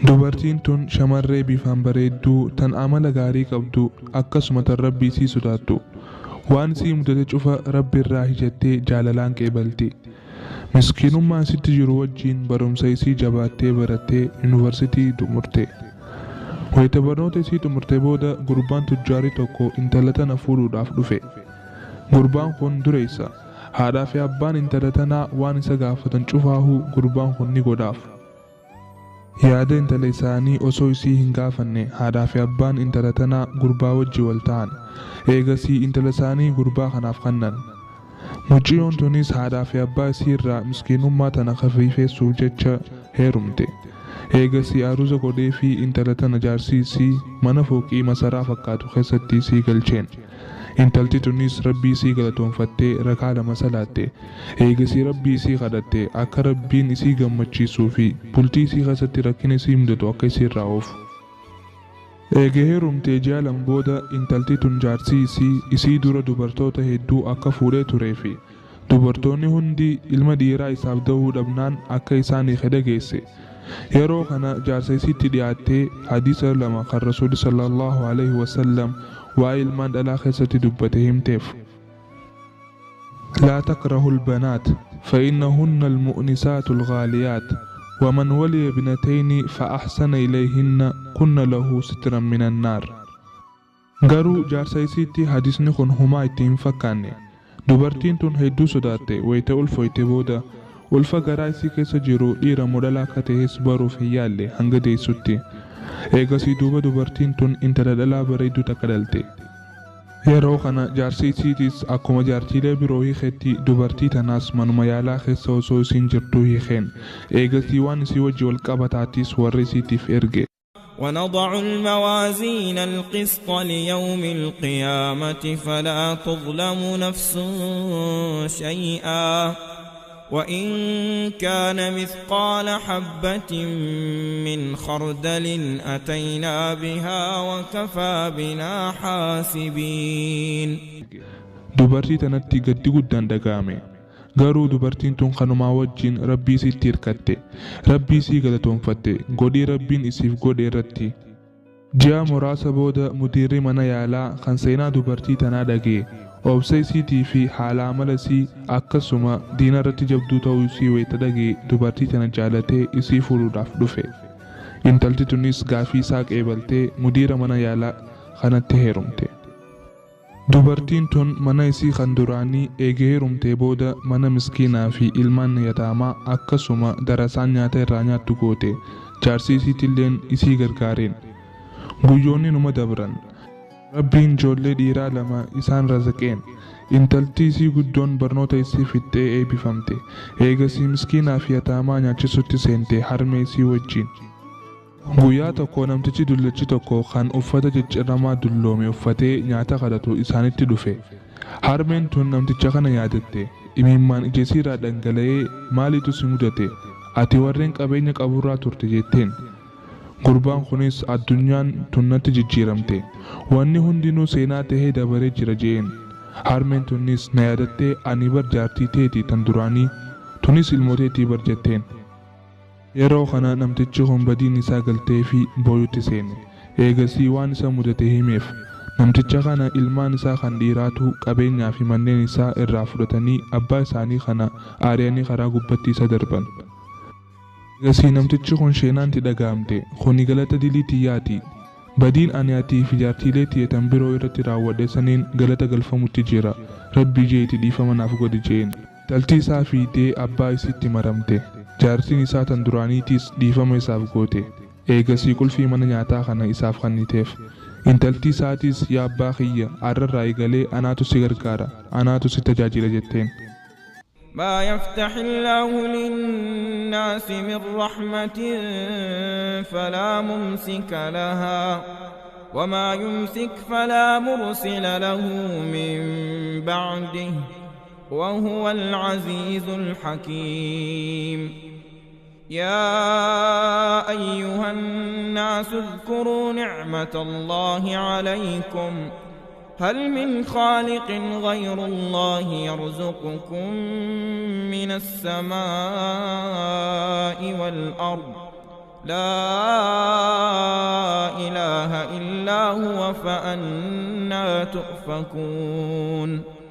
Dubartiin tun shamarree bifaan bareedduu tan amala gaarii qabdu akkasuma tan Rabbii isii sodaattu. Waan isii mudate cufa Rabbi irraa hijattee jaalalaan qeebalti. Miskiinummaa isitti jiru wajjiin barumsa isii jabaattee barattee yuunivarsitii xumurte. Wayita barnoota isii xumurte booda gurbaan tujjaarii tokko intala tana fuudhuudhaaf dhufe. Gurbaan kun dureessa. Haadhaa fi abbaan intala tanaa waan isa gaafatan cufaahuu gurbaan kun ni godhaaf. Yaada intala isaanii osoo isii hin gaafanne haadhaa fi abbaan intala tanaa gurbaa wajji wal ta'an. Eegasii intala isaanii gurbaa kanaaf kannan. Mucayyoon tunis haadhaa fi abbaa isii irraa miskiinummaa tana kafiifessuuf jecha heerumte. Eegasii aruuza godhee fi intala tana jaarsi isii mana fooqii masaraa fakkaatu keessatti isii galcheen. Intalti tunis Rabbii isii galatoonfattee rakaa lama salaatte. Eegasii Rabbii isii kadhatte akka Rabbiin isii gammachiisuu fi bultii isii keessatti rakkina isii mudatu akka isii irraa oofu. Eega heerumtee ji'a lama booda intalti tun jaarsii isii isii dura dubartoota hedduu akka fuudhee turee fi dubartoonni hundi ilma dhiiraa isaaf dahuu dhabnaan akka isaan hiike dhageesse. Yeroo kana jaarsa isiitti dhiyaattee hadiisa lama kan Rasuulli sallallahu alaihi wasallam waa'ee ilmaan dhalaa keessatti dubbate himteef. لا تكرهوا البنات فإنهن المؤنسات الغاليات ومن ولي ابنتين فأحسن إليهن كن له سترا من النار. Garuu jaarsa isiitti hadisni kun humaa itti hin fakkaanne. Dubartiin tun hedduu sodaatte. Wayita ulfooyte booda ulfa garaa isii keessa jiru dhiira moo dhalaa akka ta'es baruuf hin yaalle hanga deessutti. Eegasii duuba dubartiin tun intala dhalaa bareedduu takka dhalte. Yeroo kana jaarsi isiitis akkuma jaartiilee biroo hiiketti dubartii tanaas manuma yaalaa keessa osoo isiin jirtuu hiikeen. Eegasii waan isii wajji wal qabataattis warra isiitiif erge. ونضع الموازين القسط ليوم القيامة فلا تظلم نفس شيئا وإن كان مثقال حبة من خردل أتينا بها وكفى بنا حاسبين. Dubartii tanatti gaddi guddaan dhaga'ame. Garuu dubartiin tun kanumaa wajjin Rabbii isiitti hirkatte. Rabbii isii galatoonfatte. Godhii Rabbiin isiif godhe irratti. Ji'a muraasa booda mudiirri mana yaalaa kan seenaa dubartii tanaa dhaga'e. Obsa isiitii fi haala amala isii akkasuma diina irratti jabduu ta'uu isii wayita dhaga'e dubartii tana jaalatee isii fuudhuudhaaf dhufe. Intalti tunis gaafii isaa qeebaltee mudiira mana yaalaa kanatti heerumte. Dubartiin tun mana isii kan duraanii eega heerumtee booda mana miskiinaa fi ilmaan yataamaa akkasuma darasaan nyaata irraa nyaattu goote. Jaarsi isiitilleen isii gargaareen. Guyyoonni numa dabran. Rabbiin ijoollee dhiiraa lama isaan razaqeen. Intalti isii guddoon barnoota isii fixxee eebbifamte. Eegasii miskiinaa fi yataamaa nyaachisutti seente harmee isii wajjin. Guyyaa tokko namtichi dullachi tokko kan uffata cicciramaa dulloome uffatee nyaata kadhatu isaanitti dhufe. Harmeen tun namticha kana yaadatte. Imimmaan ija isiirraa dhangala'ee maaliitu si mudate? Ati warreen qabeenya qaburraa turte jetteen. Gurbaan kunis addunyaan tun natti jijjiiramte. Wanni hundinuu seenaa tahee dabaree jira jeen. Harmeen tunis na yaadattee ani bar jaartii teeti tan duraanii tunis ilmooteetii bar jetteen. Yeroo kana namtichi kun badiin isaa galtee fi booyutti seene. Eegasii waan isa mudate himeef. Namticha kana ilmaan isaa kan dhiiraatu qabeenyaa fi manneen isaa irraa fudhatanii abbaa isaanii kana aari'anii karaa gubbatti isa darban. Eegasii namtichi kun sheenaanti dhaga'amte. Kuni galata dilii tiyyaati. Badiin ani atii fi jaartiilee tiyya tan biroo irratti raawwadhe saniin galata galfamutti jira. Rabbii jeeti dhiifama naaf godhi jeen. Intalti isaa fiidee abbaa isiitti maramte. Jaartiin isaa tan duraaniitis dhiifama isaaf goote. Eegasii qulfii mana nyaataa kana isaaf kenniteef. Intalti isaatis yaa abbaa kiyya arrarraa eegalee anaatu si gargaara, anaatu si tajaajila jetteen. ما يفتح الله للناس من رحمة فلا ممسك لها وما يمسك فلا مرسل له من بعده وهو العزيز الحكيم. يا أيها الناس اذكروا نعمة الله عليكم هل من خالق غير الله يرزقكم من السماء والأرض لا إله إلا هو فأنا تؤفكون.